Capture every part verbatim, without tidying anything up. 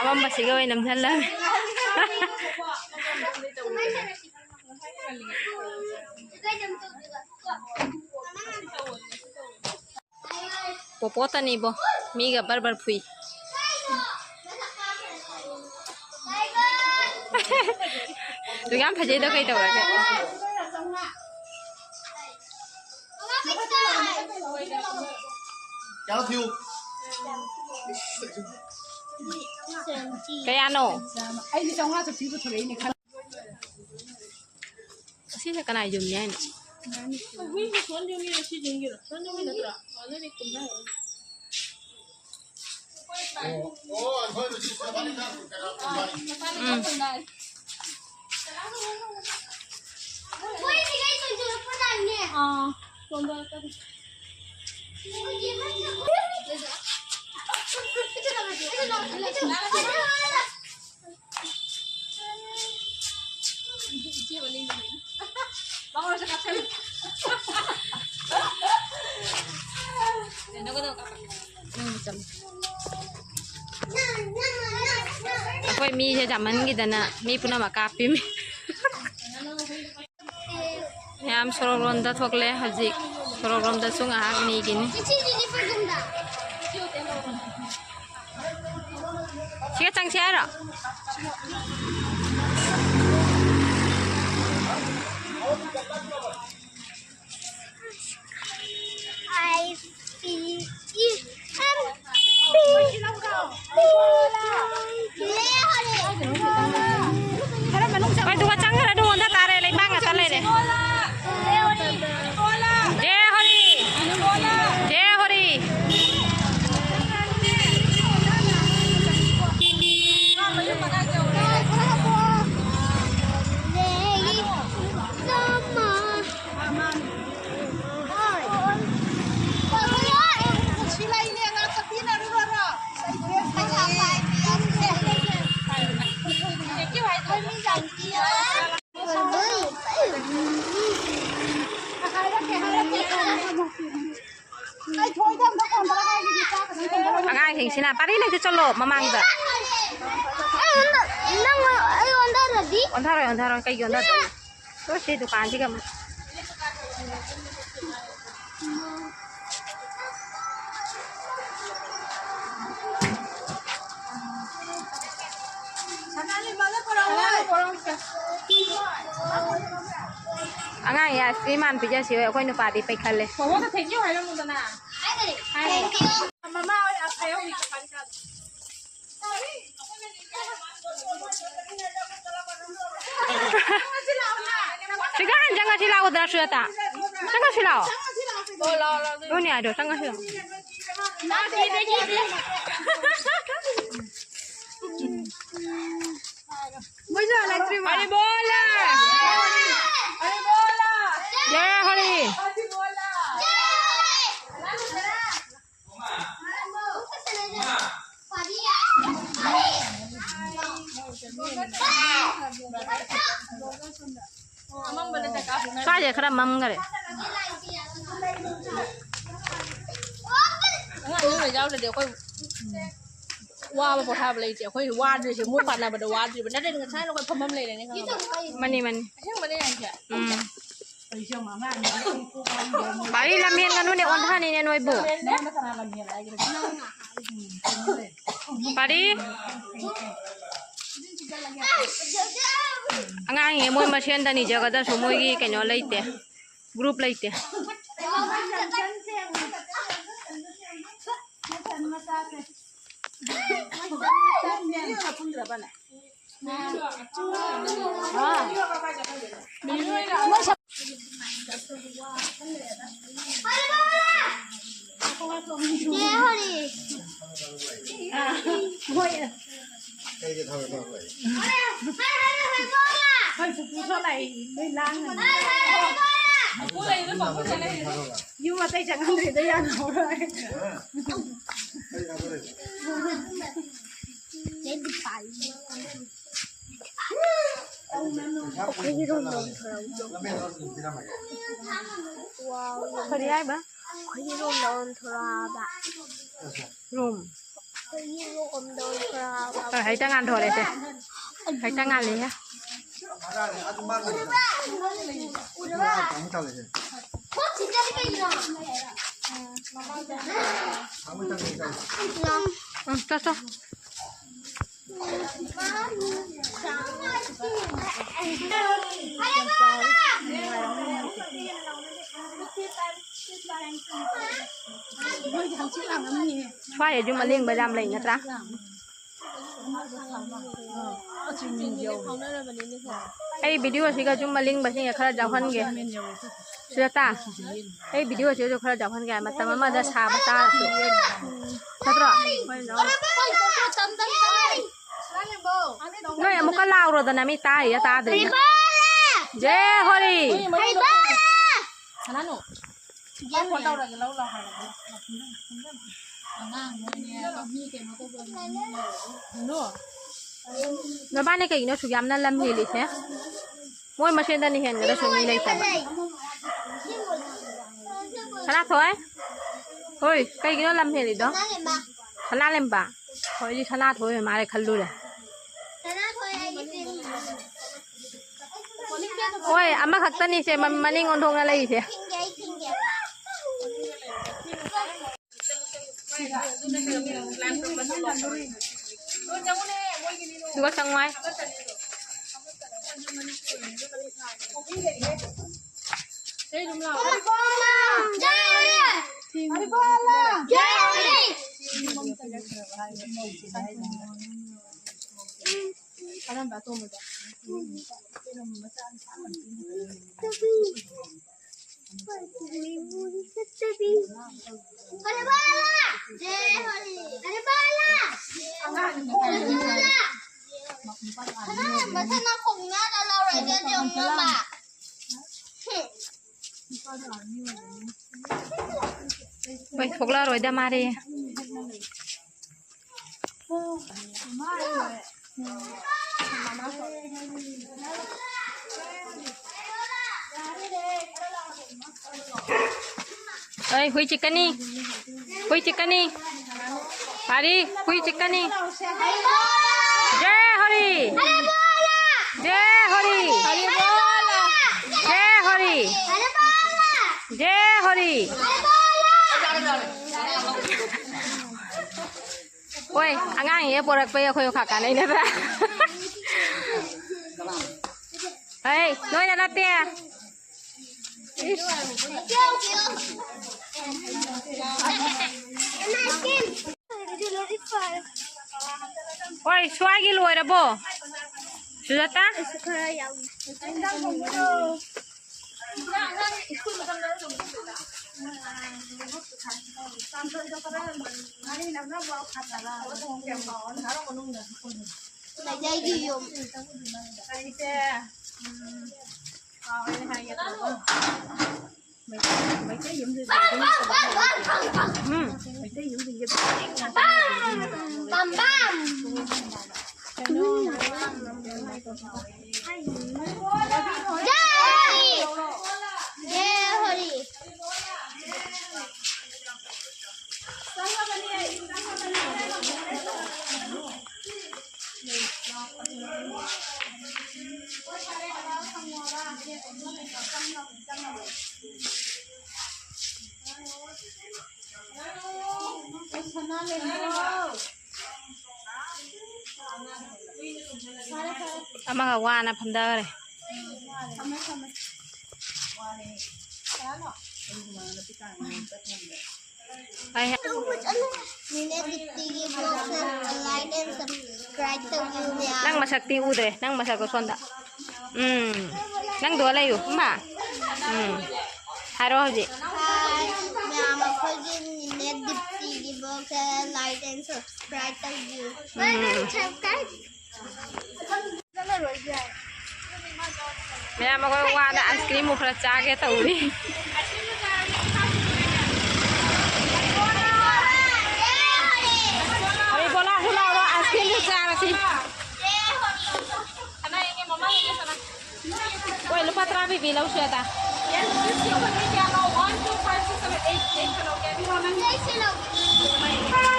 ꯑꯃꯝꯕꯁꯤꯒ ꯑꯣꯏꯅ ꯅꯝꯁꯤꯜꯂꯒꯦ꯫ ꯄꯣꯄꯣꯇꯅꯤꯕꯣ꯫ ꯃꯤꯒ ꯕꯔ ꯕꯔ ꯐꯨꯏ꯫ ꯑꯗꯨ ꯌꯥꯝ ꯐꯖꯩꯗꯣ ꯀꯩ ꯇꯧꯔꯒꯦ? ꯀꯌꯥ ꯊꯤꯌꯨ? ꯀꯌꯥꯅꯣ? ꯑꯩꯗꯤ ꯆꯥꯝꯃꯉꯥ ꯆꯠꯄꯤ ꯄꯨꯊꯣꯔꯛꯏꯅꯦ ꯈꯜꯂꯦ꯫ ꯑꯁꯤꯁꯦ ꯀꯅꯥ ꯌꯨꯝꯅꯤ ꯍꯥꯏꯅꯣ? ꯍꯨꯏꯁꯦ ꯁꯣꯟ ꯌꯨꯝꯒꯤꯔꯣ, ꯁꯤ ꯌꯨꯝꯒꯤꯔꯣ? ꯁꯣꯟ ꯌꯨꯝꯒꯤ ꯅꯠꯇ꯭ꯔꯣ? ꯑꯣ, ꯑꯗꯨꯗꯤ ꯀꯨꯝꯊꯔꯣ꯫ ꯎꯝ꯫ ꯑꯥ, ꯁꯣꯝꯗ ꯆꯠꯂꯨ꯫ ꯑꯩꯈꯣꯏ ꯃꯤꯁꯦ ꯌꯥꯝꯃꯟꯈꯤꯗꯅ ꯃꯤ ꯄꯨꯝꯅꯃꯛ ꯀꯥꯞꯄꯤꯃꯤ꯫ ꯃꯌꯥꯝ ꯁꯣꯔꯣꯛꯂꯣꯝꯗ ꯊꯣꯛꯂꯦ ꯍꯧꯖꯤꯛ꯫ ꯁꯣꯔꯣꯛꯂꯣꯝꯗꯁꯨ ꯉꯥꯏꯍꯥꯛ ꯅꯤꯒꯤꯅꯤ꯫ ꯁꯤꯒ ꯆꯪꯁꯤ ꯍꯥꯏꯔꯣ? ꯍꯣꯏ, ꯑꯗꯨꯒ ꯆꯪꯈ꯭ꯔꯦ, ꯑꯗꯨ ꯑꯣꯟꯊ ꯇꯥꯔꯦ, ꯂꯩꯕꯥꯛ ꯉꯥꯛꯇ ꯂꯩꯔꯦ꯫ ꯖꯦ ꯍꯣꯔꯤ! ꯖꯦ ꯍꯣꯔꯤ! ꯌꯦꯡꯁꯤꯅ, ꯄꯥꯔꯤ, ꯅꯪꯁꯨ ꯆꯠꯂꯣ ꯃꯃꯥꯡꯗ꯫ ꯑꯩꯉꯣꯟꯗ, ꯅꯪ ꯑꯩ ꯑꯣꯟꯊꯔꯗꯤ? ꯑꯣꯟꯊꯔꯣꯏ, ꯑꯣꯟꯊꯔꯣꯏ, ꯀꯩꯒꯤ ꯑꯣꯟꯊꯗꯣꯏꯅꯣ? ꯇꯣ, ꯁꯤ ꯗꯨꯀꯥꯟꯁꯤꯒ ꯑꯃꯨꯛ꯫ ꯑꯉꯥꯡ ꯌꯥꯏꯁ ꯀ꯭ꯔꯤꯝ ꯍꯥꯟꯅ ꯄꯤꯖꯁꯤ ꯍꯣꯏ, ꯑꯩꯈꯣꯏ ꯅꯨꯄꯥꯗꯤ ꯄꯩꯈꯜꯂꯦ꯫ ꯃꯃꯥ ꯍꯣꯏ ꯑꯁ ꯍꯩꯍꯧꯔꯤ꯫ ꯁꯤꯒ ꯍꯟ ꯆꯪꯉꯁꯤ ꯂꯥꯛꯑꯣꯗꯅ, ꯁꯨꯖꯥꯇꯥ꯫ ꯆꯪꯉꯁꯤ ꯂꯥꯛꯑꯣ꯫ ꯂꯣꯏꯅ ꯌꯥꯏꯗꯣ, ꯆꯪꯉꯁꯤ ꯂꯥꯛꯑꯣ꯫ ꯃꯣꯏꯁꯨ ꯍꯜꯂꯛꯇ꯭ꯔꯤꯕꯣ? ꯍꯔꯤ ꯕꯣꯜ! ꯍꯔꯤ ꯕꯣꯜ! ꯖꯌ ꯍꯔꯤ! ꯍꯔꯤ ꯕꯣꯜ! ꯁ꯭ꯋꯥꯏꯁꯦ ꯈꯔ ꯃꯝꯈꯔꯦ꯫ ꯑꯉꯥꯡ ꯌꯥꯎꯗ꯭ꯔꯗꯤ ꯑꯩꯈꯣꯏ ꯋꯥꯕ ꯄꯣꯊꯥꯕ ꯂꯩꯇꯦ꯫ ꯑꯩꯈꯣꯏ ꯋꯥꯗ꯭ꯔꯤꯁꯦ ꯃꯣꯏ ꯄꯥꯟꯅꯕꯗ ꯋꯥꯗ꯭ꯔꯤꯕ ꯅꯠꯇ꯭ꯔꯗꯤ ꯉꯁꯥꯏꯅ ꯑꯩꯈꯣꯏ ꯐꯝꯐꯝ ꯂꯩꯔꯦꯅꯦ ꯈꯪꯉꯕ? ꯃꯅꯤ, ꯃꯅꯤ꯫ ꯑꯁꯦꯡꯕꯅꯦ ꯍꯥꯏꯁꯦ꯫ ꯎꯝ꯫ ꯄꯥꯔꯤ ꯂꯝꯍꯦꯟꯒꯅꯨꯅꯦ, ꯑꯣꯟꯊꯅꯤꯅꯦ ꯅꯣꯏꯕꯨ꯫ ꯄꯥꯔꯤ꯫ ꯑꯉꯥꯡꯅꯦ, ꯃꯣꯏ ꯃꯁꯦꯟꯗꯅꯤ ꯖꯒꯗꯁꯨ, ꯃꯣꯏꯒꯤ ꯀꯩꯅꯣ ꯂꯩꯇꯦ, group ꯂꯩꯇꯦ꯫ ꯌꯨꯝ ꯑꯇꯩ ꯆꯪꯍꯟꯗ꯭ꯔꯤꯗ ꯌꯥꯅꯍꯧꯔꯣꯏ꯫ ꯑꯩꯈꯣꯏꯒꯤ ꯔꯨꯝꯗ ꯑꯣꯟꯊꯣꯔꯛꯎ꯫ ꯀꯔꯤ ꯍꯥꯏꯕ? ꯑꯩꯈꯣꯏꯒꯤ ꯔꯨꯝꯗ ꯑꯣꯟꯊꯣꯔꯛꯑꯕ꯫ ꯔꯨꯝ? ꯍꯣꯏ, ꯍꯩꯇ ꯉꯥꯟꯊꯣꯔꯛꯑꯦꯁꯦ꯫ ꯍꯩꯇ ꯉꯥꯜꯂꯤꯍꯦ꯫ ꯎꯝ, ꯆꯣ, ꯆꯣ꯫ ꯁ꯭ꯋꯥꯏꯗ ꯌꯨꯝ ꯑꯂꯤꯡꯕ ꯌꯥꯝ ꯂꯩ ꯅꯠꯇ꯭ꯔꯥ? ꯑꯩ video ꯁꯤꯒ ꯌꯨꯝ ꯑꯂꯤꯡꯕꯁꯤꯡꯒ ꯈꯔ ꯌꯥꯎꯍꯟꯒꯦ꯫ ꯁꯤꯗ ꯇꯥ꯫ ꯑꯩ video ꯁꯤꯒꯁꯨ ꯈꯔ ꯌꯥꯎꯍꯟꯒꯦ꯫ ꯃꯇꯝ ꯑꯃꯗ ꯁꯥꯕ ꯇꯥꯔꯁꯨ꯫ ꯅꯠꯇ꯭ꯔꯣ? ꯅꯣꯏ ꯑꯃꯨꯛꯀ ꯂꯥꯎꯔꯣꯗꯅ, ꯃꯤ ꯇꯥꯔꯤꯔ ꯇꯥꯗ꯭ꯔꯤꯔ? ꯖꯦ ꯍꯣꯂꯤ! ꯅꯕꯥꯅꯤ ꯀꯩꯒꯤꯅꯣ ꯑꯁꯨꯛ ꯌꯥꯝꯅ ꯂꯝ ꯍꯦꯜꯂꯤꯁꯦ? ꯃꯣꯏ ꯃꯁꯦꯟꯗꯅ ꯍꯦꯟꯒꯗ꯭ꯔꯁꯨ ꯃꯤ ꯂꯩꯇꯕ꯫ ꯁꯅꯥꯊꯣꯏ? ꯍꯣꯏ, ꯀꯩꯒꯤꯅꯣ ꯂꯝ ꯍꯦꯜꯂꯤꯗꯣ? ꯁꯅꯥꯂꯦꯝꯕ? ꯍꯣꯏ, ꯑꯩꯗꯤ ꯁꯅꯥꯊꯣꯏ ꯑꯣꯏ ꯃꯥꯜꯂꯦ ꯈꯜꯂꯨꯔꯦ꯫ ꯍꯣꯏ, ꯑꯃꯈꯛꯇꯅꯤ ꯁꯦ ꯃ-, ꯃꯅꯤꯡ ꯑꯣꯟꯊꯣꯛꯅ ꯂꯩꯔꯤꯁꯦ꯫ ꯑꯗꯨꯒ ꯆꯪꯉꯣ ꯍꯥꯏ꯫ ꯃꯩ ꯊꯣꯛꯂꯛꯑꯔꯣꯏꯗ ꯃꯥꯔꯦ꯫ ꯑꯩ ꯍꯨꯏ ꯆꯤꯛꯀꯅꯤ꯫ ꯍꯨꯏ ꯆꯤꯛꯀꯅꯤ꯫ ꯍꯔꯤ, ꯍꯨꯏ ꯆꯤꯛꯀꯅꯤ꯫ ꯖꯦ ꯍꯔꯤ꯫ ꯖꯦ ꯍꯔꯤ꯫ ꯖꯦ ꯍꯔꯤ꯫ ꯖꯦ ꯍꯔꯤ꯫ ꯍꯣꯏ, ꯑꯉꯥꯡ ꯍꯦꯛ ꯄꯣꯔꯛꯄꯩ ꯑꯩꯈꯣꯏ ꯈꯥ ꯀꯥꯟꯅꯩ ꯅꯠꯇ꯭ꯔꯥ? ꯍꯩ, ꯅꯣꯏꯅ ꯅꯠꯇꯦ꯫ ꯍꯣꯏ, ꯁ꯭ꯋꯥꯏꯒꯤ ꯂꯣꯏꯔꯕꯣ, ꯁꯨꯖꯥꯇꯥ? ꯃꯩꯇꯩꯒꯤ ꯌꯨꯝ꯫ ꯎꯝ꯫ ꯕꯥꯝ ꯕꯥꯝ꯫ ꯖꯦ ꯍꯔꯤ! ꯖꯦ ꯍꯔꯤ! ꯑꯃꯒ ꯋꯥꯅ ꯐꯝꯊꯈ꯭ꯔꯦ꯫ ꯅꯤꯅꯦ ꯗꯤꯞꯇꯤꯒꯤ vlogꯁꯦ like and subscribe ꯇꯧꯕꯤꯌꯨꯅꯦ꯫ ꯅꯪ ꯃꯁꯛꯇꯤ ꯎꯗ꯭ꯔꯦ, ꯅꯪ ꯃꯁꯛꯇꯣ ꯁꯣꯝꯗ꯫ ꯎꯝ, ꯅꯪꯗꯣ ꯂꯩꯌꯨ, ꯏꯃꯥ꯫ ꯎꯝ, ꯍꯥꯏꯔꯣ ꯍꯧꯖꯤꯛ꯫ Hi, ꯃꯌꯥꯝ ꯑꯩꯈꯣꯏꯒꯤ ꯅꯤꯅꯦ ꯗꯤꯞꯇꯤꯒꯤ vlogꯁꯦ like and subscribe ꯇꯧꯕꯤꯌꯨ꯫ ꯎꯝ꯫ ꯃꯌꯥꯝ ꯑꯩꯈꯣꯏ ꯋꯥꯗ ice cream ꯃꯨꯛ ꯈꯔ ꯆꯥꯒꯦ ꯇꯧꯔꯤ꯫ ꯑꯩ ꯕꯣꯂꯥꯁꯨ ꯂꯥꯛꯑꯣ, ice creamꯁꯨ ꯆꯥꯔꯁꯤ꯫ ꯍꯣꯏ, ꯂꯨꯄꯥ ꯇꯔꯥ ꯄꯤꯕꯤ ꯂꯧꯁꯦ ꯑꯗ꯫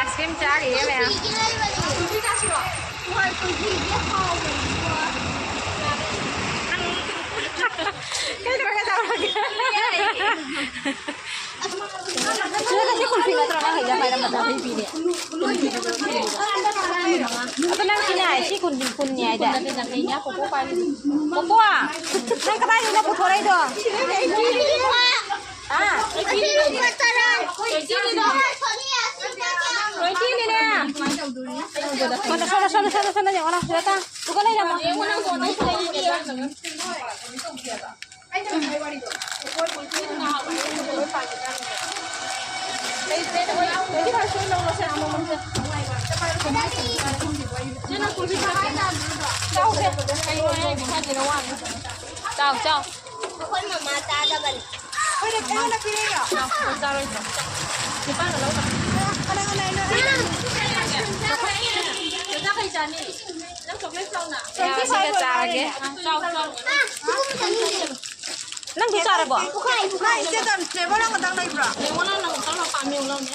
Ice cream ꯆꯥꯔꯤ꯫ ꯀꯩꯗꯧꯔꯒꯦ, ꯇꯧꯔꯒꯦ? ꯁꯤꯗ ꯁꯤ ꯀꯨꯟ ꯄꯤ ꯅꯠꯇ꯭ꯔꯣ ꯅꯪ ꯍꯩꯖ ꯄꯥꯏꯔꯝꯕꯗꯣ? ꯍꯩ ꯄꯤꯅꯦ꯫ ꯑꯗꯣ ꯅꯪ ꯁꯤꯅꯦ ꯍꯥꯏ, ꯁꯤ ꯀꯨꯟ, ꯀꯨꯟꯅꯤ ꯍꯥꯏꯗꯥꯏ? ꯄꯣꯄꯣ, ꯅꯪ ꯀꯗꯥꯏꯗꯩꯅꯣ ꯄꯨꯊꯣꯔꯛꯏꯗꯣ? ꯍꯥ? ꯁꯣꯝꯗ, ꯁꯣꯝꯗ, ꯁꯣꯝꯗ, ꯁꯣꯝꯗ ꯌꯦꯡꯉꯣ, ꯅꯪ ꯁꯤꯗ ꯇꯥ-, ꯄꯨꯈꯠꯂ ꯌꯦꯡꯉꯣ꯫ ꯆꯥꯎ, ꯆꯥꯎ꯫ ꯑꯩꯈꯣꯏ ꯃꯃꯥ ꯆꯥꯗꯕꯅꯤ꯫ ꯑꯩꯈꯣꯏꯅ, ꯑꯩꯉꯣꯟꯗ ꯄꯤꯔꯛꯏꯔꯣ? ꯆꯥꯎ, ꯆꯥꯔꯣꯏꯗ꯭ꯔꯣ? ꯅꯤꯄꯥꯟꯗ ꯂꯧꯈ꯭ꯔꯣ꯫ ꯀꯅꯥ, ꯀꯅꯥ, ꯀꯅꯥ? ꯆꯥ ꯀꯩ ꯆꯥꯅꯤ? ꯅꯪ ꯆꯣꯀ꯭ꯂꯦꯠ ꯆꯥꯎꯅ꯫ ꯌꯥ, ꯁꯤꯒ ꯆꯥꯔꯒꯦ꯫ ꯆꯥꯎ, ꯆꯥꯎ꯫ ꯅꯪꯁꯨ ꯆꯥꯔꯕꯣ? ꯄꯨꯈꯥꯏ, ꯄꯨꯈꯥꯏ꯫ ꯏꯆꯦ, ꯇꯟ flavor ꯑꯃꯇꯪ ꯂꯩꯕ꯭ꯔꯣ? ꯌꯦꯡꯉꯣ, ꯅꯪ, ꯅꯪ ꯀꯔꯝꯕ ꯄꯥꯝꯃꯤ, ꯌꯦꯡꯉꯣ, ꯂꯧꯅꯦ꯫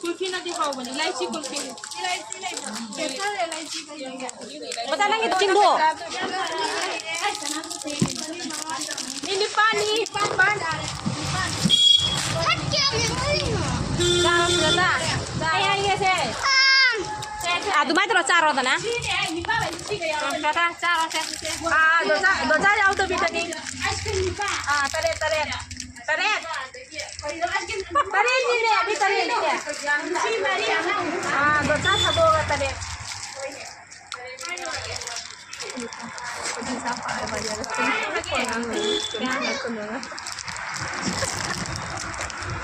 ꯀꯨꯜꯐꯤꯅꯗꯤ ꯍꯥꯎꯕꯅꯤ, ꯏꯂꯥꯏꯆꯤ ꯀꯨꯜꯐꯤ꯫ ꯏꯂꯥꯏꯆꯤ ꯂꯩꯕ꯭ꯔꯣ? ꯀꯦꯁꯔ ꯏꯂꯥꯏꯆꯤ ꯀꯩ ꯂꯩꯒꯦ? ꯃꯆꯥ, ꯅꯪꯒꯤ ꯆꯤꯡꯗꯣ꯫ ꯃꯤ ꯅꯤꯄꯥꯟꯅꯤ, ꯅꯤꯄꯥꯟ, ꯅꯤꯄꯥꯟ꯫ ꯆꯥꯔꯣ, ꯁꯤꯗ ꯆꯥ꯫ ꯆꯥ꯫ ꯑꯩ ꯍꯥꯏꯒꯦꯁꯦ꯫ ꯁꯦ, ꯁꯦ꯫ ꯑꯗꯨꯃꯥꯏꯅ ꯇꯧꯔ ꯆꯥꯔꯣꯗꯅ꯫ ꯁꯤꯅꯦ, ꯑꯩ ꯅꯤꯄꯥꯟ ꯍꯥꯏꯁꯦ ꯁꯤꯒ ꯌꯥꯎꯔꯒ꯫ ꯗꯣꯁꯥ, ꯆꯥꯔꯣꯁꯦ꯫ ꯑꯥ, ꯗꯣꯁꯥ, ꯗꯣꯁꯥ ꯌꯥꯎꯗꯕꯤꯗꯅꯤ꯫ ꯑꯥ, ꯇꯔꯦꯠ, ꯇꯔꯦꯠ꯫ ꯇꯔꯦꯠ꯫ ꯇꯔꯦꯠꯅꯤꯅꯦ, ꯃꯤ ꯇꯔꯦꯠꯅꯤꯅꯦ꯫ ꯑꯥ, ꯗꯣꯁꯥ ꯊꯥꯗꯣꯛꯑꯒ ꯇꯔꯦꯠ꯫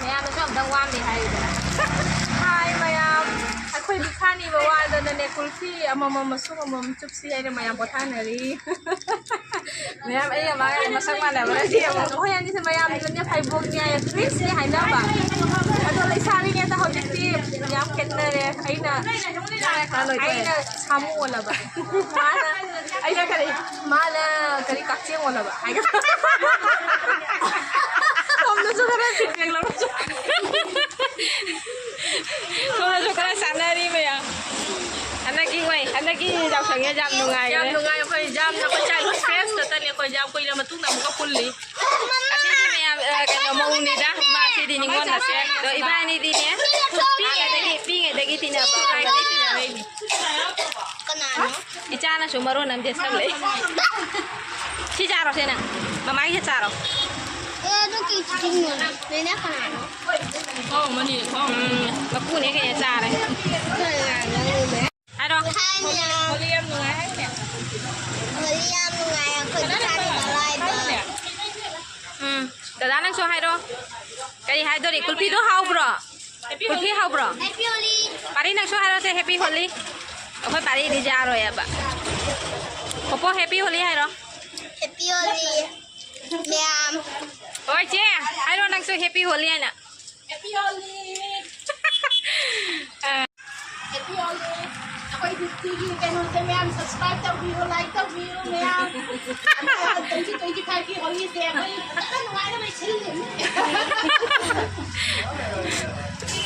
ꯃꯌꯥꯝꯅꯁꯨ ꯑꯝꯇꯪ ꯋꯥꯝꯗꯦ ꯍꯥꯏꯌꯨꯗꯅ꯫ ꯍꯥꯏ ꯃꯌꯥꯝ, ꯑꯩꯈꯣꯏ ꯃꯤ ꯈꯥꯅꯤꯕ ꯋꯥꯗꯅꯅꯦ, ꯀꯨꯜꯐꯤ ꯑꯃꯃꯝ ꯑꯁꯨꯝ ꯑꯃꯃꯝ ꯆꯨꯞꯁꯤ ꯍꯥꯏꯅ ꯃꯌꯥꯝ ꯄꯣꯊꯥꯅꯔꯤ꯫ ꯃꯌꯥꯝ ꯑꯩꯒ ꯃꯥꯒ ꯃꯁꯛ ꯃꯥꯟꯅꯕꯅꯗꯤ ꯑꯃꯨꯛ ꯑꯩꯈꯣꯏ ꯑꯅꯤꯁꯦ ꯃꯌꯥꯝꯅꯅꯦ ꯐꯩꯕꯣꯛꯅꯦ ꯍꯥꯏꯌꯦ, twins ꯅꯦ ꯍꯥꯏꯅꯕ꯫ ꯑꯗꯣ ꯂꯩꯁꯥꯔꯤꯉꯩꯗ ꯍꯧꯖꯤꯛꯇꯤ ꯌꯥꯝ ꯈꯦꯠꯅꯔꯦ꯫ ꯑꯩꯅ, ꯑꯩꯅ ꯁꯥꯃꯨ ꯑꯣꯜꯂꯕ꯫ ꯃꯥꯅ, ꯑꯩꯅ ꯀꯔꯤ, ꯃꯥꯅ ꯀꯔꯤ ꯀꯛꯆꯦꯡ ꯑꯣꯜꯂꯕ ꯍꯥꯏꯒ꯫ ꯁꯣꯝꯗꯁꯨ ꯈꯔ feedback ꯂꯧꯔꯁꯨ꯫ ꯁꯣꯝꯗꯁꯨ ꯈꯔ ꯆꯥꯟꯅꯔꯤ ꯃꯌꯥꯝ꯫ ꯍꯟꯗꯛꯀꯤ ꯑꯣꯏ, ꯍꯟꯗꯛꯀꯤ ꯌꯥꯎꯁꯪꯁꯦ ꯌꯥꯝ ꯅꯨꯡꯉꯥꯏꯔꯦ꯫ ꯌꯥꯝ ꯅꯨꯡꯉꯥꯏ꯫ ꯑꯩꯈꯣꯏ ꯌꯥꯝ, ꯑꯩꯈꯣꯏ childhood friends ꯈꯛꯇꯅꯤ꯫ ꯑꯩꯈꯣꯏ ꯌꯥꯝ ꯀꯨꯏꯔ ꯃꯇꯨꯡꯗ ꯑꯃꯨꯛꯀ ꯄꯨꯜꯂꯤ꯫ ꯑꯁꯤꯗꯤ ꯃꯌꯥꯝ, ꯑ, ꯀꯩꯅꯣ, ꯃꯧꯅꯤꯗ꯫ ꯃꯥ ꯁꯤꯗꯤ ꯅꯤꯉꯣꯜ ꯃꯆꯦ꯫ ꯑꯗꯣ ꯏꯕꯥꯅꯤꯗꯤꯅꯦ, ꯄꯤꯛꯏꯉꯩꯗꯒꯤ, ꯄꯤꯛꯏꯉꯩꯗꯒꯤ ꯇꯤꯟꯅꯕ꯫ ꯀꯅꯥꯅꯣ? ꯏꯆꯥꯅꯁꯨ ꯃꯔꯣꯟ ꯑꯃ ꯗꯦꯁ ꯇꯧꯔꯛꯏ꯫ ꯁꯤ ꯆꯥꯔꯣ, ꯁꯦ ꯅꯪ꯫ ꯃꯃꯥꯒꯤꯁꯦ ꯆꯥꯔꯣ꯫ ꯑꯦ, ꯑꯗꯨ ꯀꯩ ꯆꯤꯛꯀꯤꯡꯅꯣ? ꯅꯦꯅꯦ ꯀꯅꯥꯅꯣ? ꯎꯝ, ꯃꯄꯨꯅꯦ ꯀꯩꯅꯣ ꯆꯥꯔꯦ꯫ ꯍꯥꯏꯔꯣ꯫ ꯍꯥꯏꯅꯦ꯫ ꯍꯣꯂꯤ ꯌꯥꯝ ꯅꯨꯡꯉꯥꯏ ꯍꯥꯏꯅꯦ꯫ ꯍꯣꯂꯤ ꯌꯥꯝ ꯅꯨꯡꯉꯥꯏ, ꯑꯩꯈꯣꯏ ꯆꯥꯅꯤꯡꯕ ꯂꯥꯏꯕ꯫ ꯎꯝ, ꯗꯗꯥ ꯅꯪꯁꯨ ꯍꯥꯏꯔꯣ꯫ ꯀꯔꯤ ꯍꯥꯏꯗꯣꯔꯤ? ꯀꯨꯜꯐꯤꯗꯣ ꯍꯥꯎꯕ꯭ꯔꯣ? ꯀꯨꯜꯐꯤ ꯍꯥꯎꯕ꯭ꯔꯣ? Happy Holi꯫ ꯄꯥꯔꯤ ꯅꯪꯁꯨ ꯍꯥꯏꯔꯣꯁꯦ, Happy Holi꯫ ꯑꯩꯈꯣꯏ ꯄꯥꯔꯤꯗꯤ ꯌꯥꯔꯣꯏ ꯍꯥꯏꯕ꯫ ꯄꯣꯄꯣ, Happy Holi ꯍꯥꯏꯔꯣ꯫ Happy Holi ꯃꯌꯥꯝ꯫ ꯍꯣꯏ ꯆꯦ, ꯍꯥꯏꯔꯣ ꯅꯪꯁꯨ Happy Holi ꯍꯥꯏꯅ꯫ Happy Holi꯫ Happy Holi꯫ ꯑꯩꯈꯣꯏ ꯁꯤꯒꯤ ꯀꯩꯅꯣꯁꯦ ꯃꯌꯥꯝ subscribe ꯇꯧꯕꯤꯌꯨ, like ꯇꯧꯕꯤꯌꯨ ꯃꯌꯥꯝ꯫ ꯑꯗꯨꯒ twenty twenty five ꯀꯤ ꯍꯣꯂꯤꯁꯦ ꯑꯩꯈꯣꯏ ꯐꯖꯅ ꯅꯨꯡꯉꯥꯏꯅ ꯂꯩꯁꯤꯜꯂꯤ꯫